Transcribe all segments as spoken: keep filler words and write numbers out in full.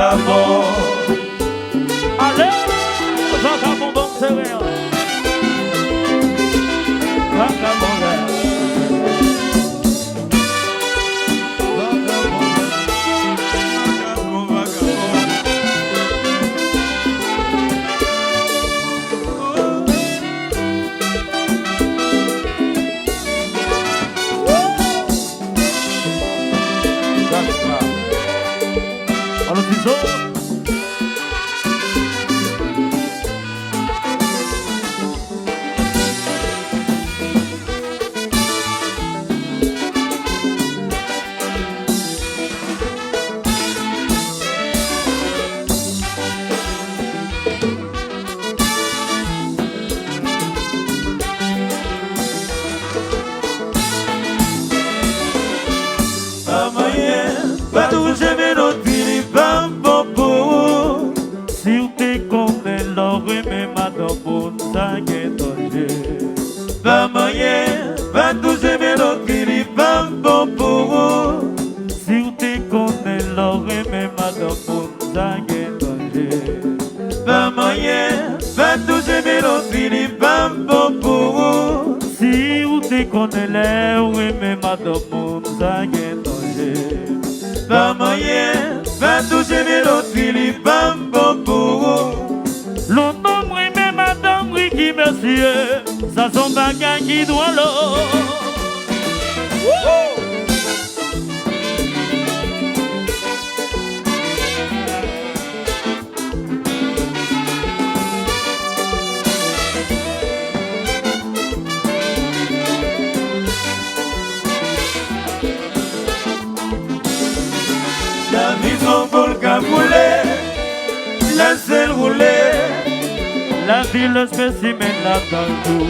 Vagabon. Ale, vagabon, bon sere an. Vagabon, vagabon. Alò, Tizo. Pa manyen, pa touche men lòt fi, li pa bon pou ou. Si w te konnen lè w renmen madanm moun, sa gen danje. Pa manyen, pa touche men lòt fi, li pa bon pou ou. Si w te konnen lè w renmen madanm moun, sa gen danje. Pa manyen, pa touche men lòt fi, li pa bon pou ou. Si w te konnen lè w renmen madanm moun, sa gen danje. Pa manyen, pa touche men lòt fi, li pa bon pou ou. Lontan m renmen madanm Ricky, mesye, sa se yon bagay ki dwòl. Wouhou! Lavi se yon volkan boule, lèse l woule. Lavi le spécimen ladan l tou,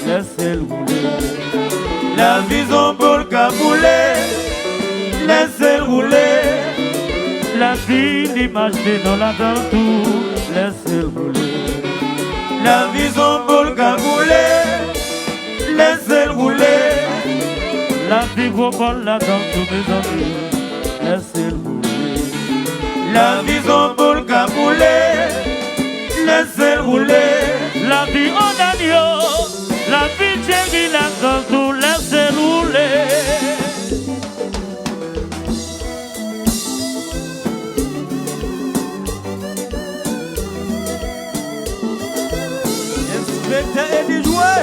lèse l woule. Lavi se yon volkan boule, lèse l woule. Lavi limaj de nou ladan l tou, lèse l woule. Lavi se yon volkan boule, lèse l woule. Lavi gwo kòl ladan l tou, mezanmi, lèse l woule. Lavi se yon volkan boule, lèse l woule. Lavi Odanio, lavi Thierry ladan l tou, lèse l woule. Enspektè Eli jwe.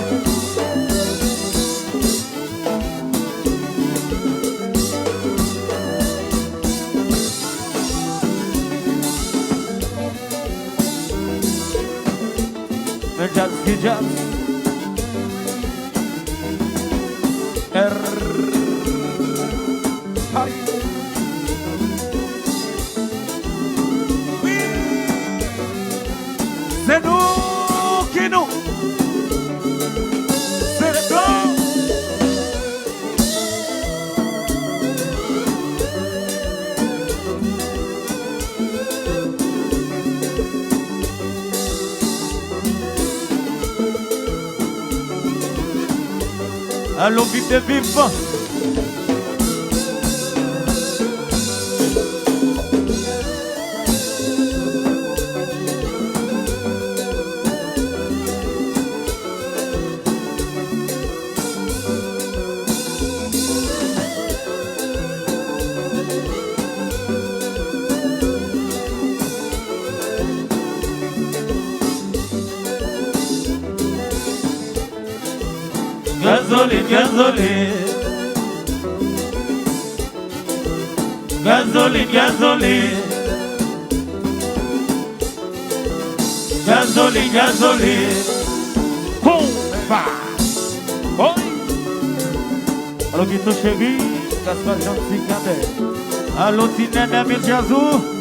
Men djaz ki djaz. Wi. Se nou ki nou. Se nou. Alon viv de viv. Gazolin, gazolin. Gazolin, gazolin. Gazolin, gazolin. Konpa. Oy. Alò, Guito Cheri, Gaspard Jean Tigade. Alò, ti nènè, men djaz ou.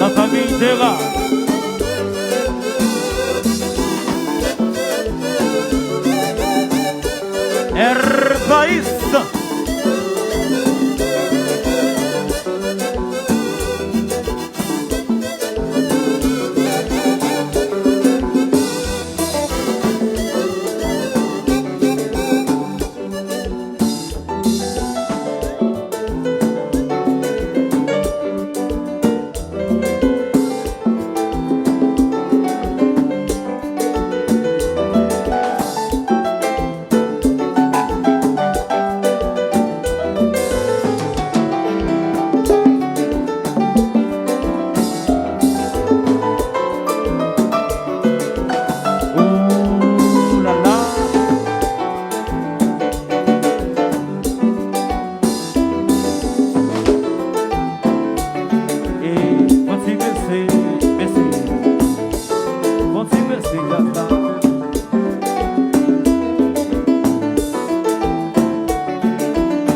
La famille Dera. Herbaïs. Ooh la la. E fò ti bese, bese. Fò ti bese gaz la.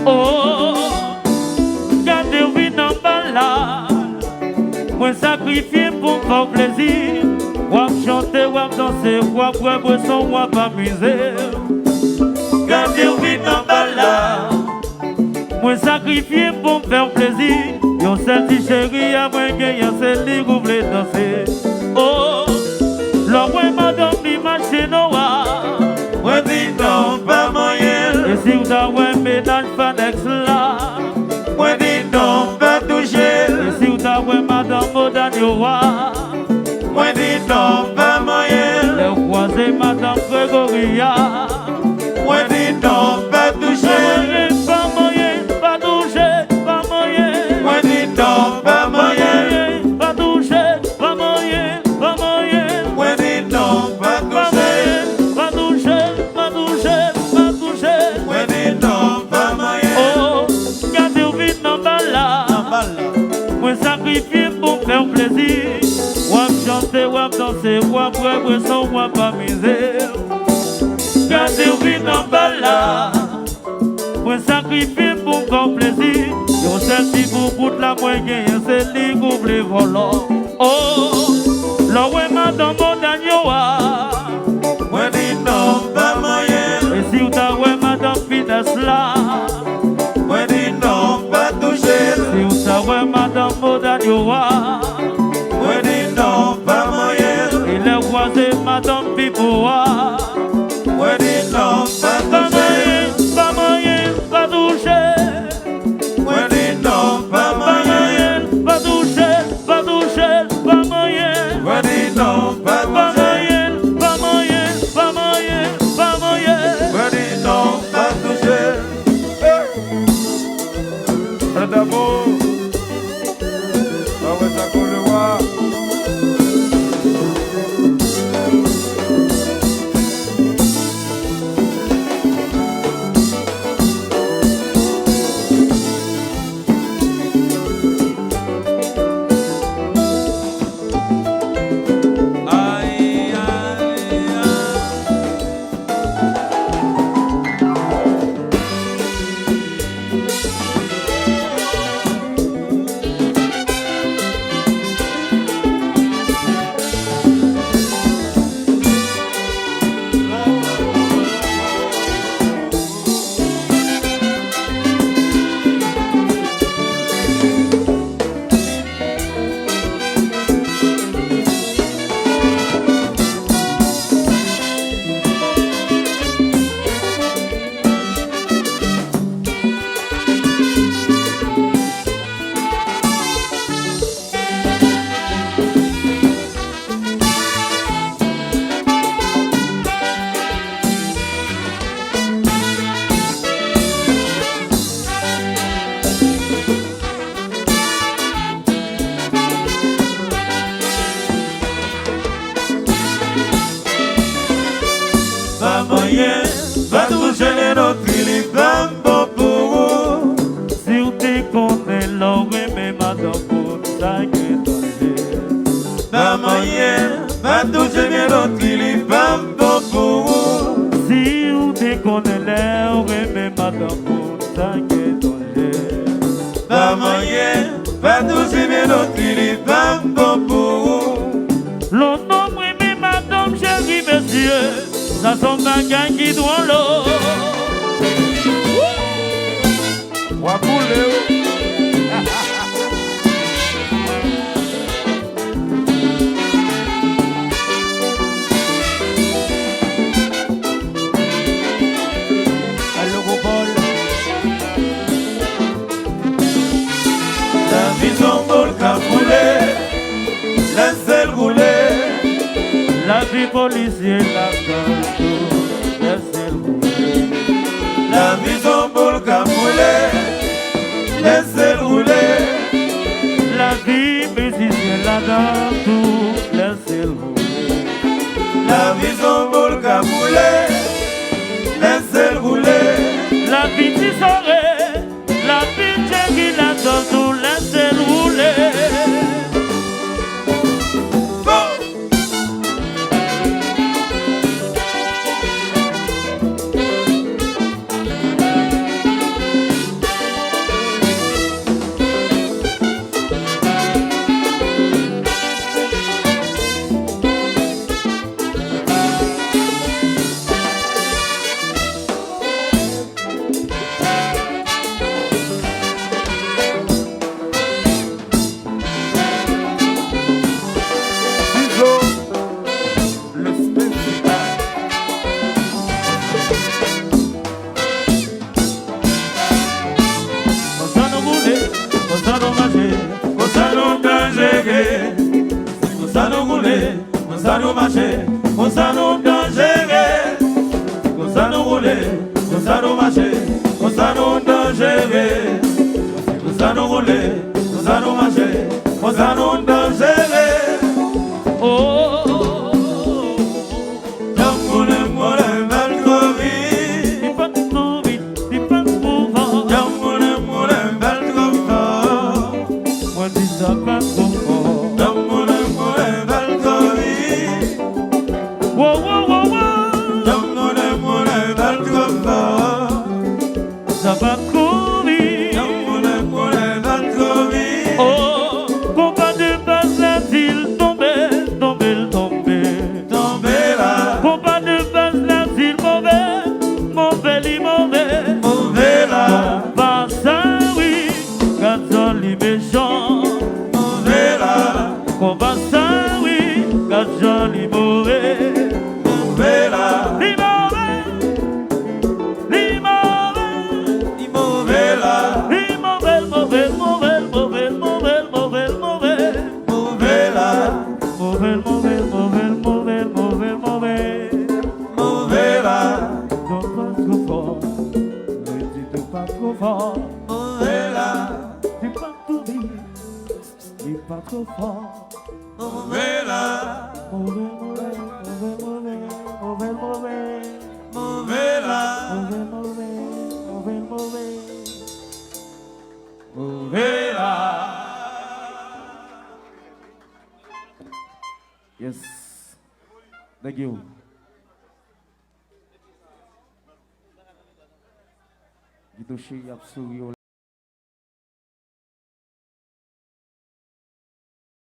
Oh, gade w vin anba la. Mwen sakrifye pou m fè w plezi. W ap chante, w ap danse, w ap bwè bweson, w ap amize w. Gade w vin anba la. Mwen sakrifye pou m fè w plezi. Yon sèl ti cheri a mwen genyen, se li ou vle danse. Oh, lè w wè madanm li mache nwa. Mwen di non, pa manyen l. E si w ta wè mennaj Fanex la. Mwen di non, pa touche l. E si w ta wè madanm Odanio a. Mwen di non, pa manyen l. Lè w kwaze madanm Gregory a. Mwen di non, pa touche l. Pa manyen, pa manyen, pa touche, pa manyen. Mwen di non, pa manyen l. Pa touche l, pa manyen l, pa manyen l. Mwen di non, pa touche l. Pa touche l, pa touche l, pa touche l. Mwen di non, pa manyen l. Oh, gade w vin anba la. Anba la. Mwen sakrifye pou m fè w plezi. W ap chante, w ap danse, w ap bwè bweson, w ap amize w. Gade w vin anba la. Mwen sakrifye pou m fè w plezi. Yon sèl ti boubout la mwen genyen, se li ou vle vòlò. Oh, lè w wè madanm Odanio a. Mwen di non, pa manyen l. E si w ta wè madanm Finès la. Mwen di non, pa touche l. Si w ta wè madanm Odanio a. Mwen di non, pa manyen l. E lè w kwaze madanm Pipo a. Mwen di non, pa touche l. Pa manyen l, pa manyen l, pa touche l. Mwen di non, pa manyen l. Pa touche l, pa touche l, pa manyen l. Mwen di non, pa touche l. Pa manyen l, pa manyen l, pa manyen l, pa manyen l. Mwen di non, pa touche l. Hey! Adamo! Sa wè sa kou le wa. Ay, ay, ay. Pa manyen, pa touche Lenotri, li pa bon pou ou. Si w te konnen lè w renmen madanm moun, sa gen danje. Pa manyen, pa touche Lenotri, li pa bon pou ou. Si w te konnen lè w renmen madanm moun, sa gen danje. Pa manyen, pa touche Lenotri, li pa bon Se yon bagay ki dwòl. W ap boule wi. Alo, Gwo Pòl. Lavi se yon boul k ap boule, lèse l boule. Lavi polisye ladan tou, lèse l boule. Lavi se yon boul k ap boule, lèse l boule. Lavi mizisyen ladan tou, lèse l boule. Lavi se yon boul k ap boule, lèse l boule. Lavi ti sore, lavi Djeki ladan tou, lèse l boule. Bon! Izo, le spécial. Konsa nou boule, konsa nou mache, konsa nou danjere. Konsa nou boule, konsa nou mache, konsa nou danjere. Konsa nou boule, konsa nou mache, konsa nou danjere. Konsa nou boule, konsa nou mache, konsa nou danjere. Oh. Janm boule, boule, bèl twò vit. Li pa twò vit, li pa twò fò. Janm boule, boule, bèl twò fò. Mwen di sa pa twò fò. Janm boule, boule, bèl twò vit. Wo, wo, wo, wo. Janm boule, boule, bèl twò fò. Sa pa twò vit. Janm boule, boule, bèl twò vit. Oh, konpa de baz la di l tonbe, tonbe, l tonbe. Tonbe la. Konpa de baz la di l move, move li move. Move la. Konpa sa wi, gad jan li mechan. Move la. Konpa sa wi, gad jan li move. Move la. Li move. Li move. Li move la. Li move, move, move, move, move, move, move. Move la. Move, move, move, move, move, move. Move la. Twò fò, twò fò. Mwen di twò fò, twò fò. Move la. Li pa twò vit. Li pa twò fò. Move la. Move, move, move, move, move, move. Move la. Move, move, move, move. Move la. Yes. Thank you. Guito Chéri ap souri.